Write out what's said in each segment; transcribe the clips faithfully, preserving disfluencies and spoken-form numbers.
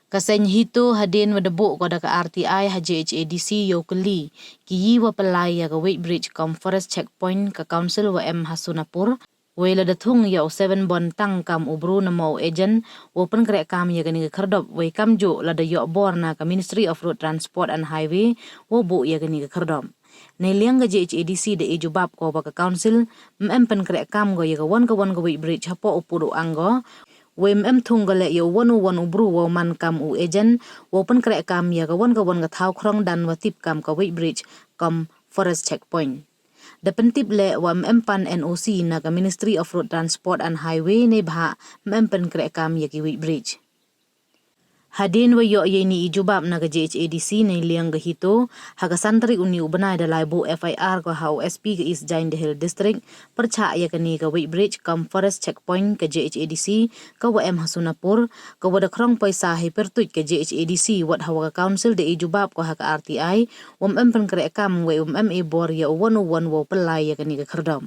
Ka seng HITO hadien wa da buh ko da ka R T I ha J H A D C yow kylli ki yi wa pynlai ya ka weighbridge kam forest checkpoint ka council wa em ha Sonapur, wei lada thung ya u Seven Bon Tang kam u bru namo u agent wow pynkreh kam ya kani ka khyrdop, wei kamjooh lada yoh bor na ka Ministry of Road Transport and Highway wow buh ya kani ka khyrdop. Neiliang ka J H A D C da e jubab ko wa ka council ym em pynkreh kam ko ya ka wan ka wan ka weighbridge hapoh u pud u ang ko, wei ym em thung ko leh ya u wan u wan u bru wow man kam u agent wow pynkreh kam ya ka wan ka wan ka thaw khrong dan wa tip kam ka weighbridge kam forest checkpoint. Da pyntip leh wa ym em pan N O C na ka Ministry of Road Transport and Highway, neibhah ym em pynkreh kam ya ki weighbridge. Hadien wa yoh ya ini i jubab na ka J H A D C, neiliang ka HITO ha ka san tarik uni u bnai da lai buh F I R ko ha u S P ka East Jaintia Hills District pyrchah ya kani ka weighbridge kam forest checkpoint ka J H A D C ka wa em ha Sonapur, ka wa da khrong poisa hei pyrtuit ka J H A D C, wat hawa ka council da e jubab ko ha ka R T I wa ym em pynkreh kam wei wa ym em e bor ya u wan u wan wow pynlai ya kani ka khyrdop.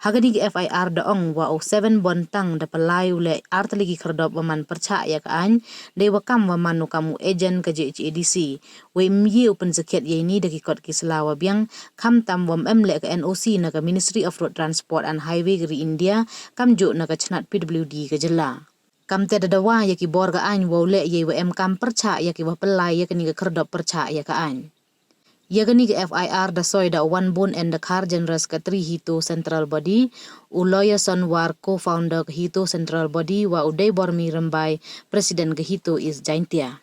Ha kani ka F I R da ong wa u Seven Bon Tang da pynlai u leh ar tylli ki khyrdop wa man pyrchah ya ka aiñ, dei wa kam wa man u kam u agent ka J H A D C, wei ym ye u pynsakhiat ya ini da ki kot ki sla wa biang, khamtam wa ym em leh ka N O C na ka Ministry of Road Transport and Highway ka ri India, kamjooh na ka chnat P W D ka jylla. Kamte da dawa ya ki bor ka aiñ wow leh yei wa em kam pyrchah ya ki wa pynlai ya kani ka khyrdop pyrchah ya ka aiñ. Ya kani ka F I R da soi da u Wanbun N Dkhar, General Secretary HITO Central Body, u Lawyer Sonwar, Co-founder ka HITO Central Body, wa u Deibormi Rymbai, President ka HITO East Jaintia.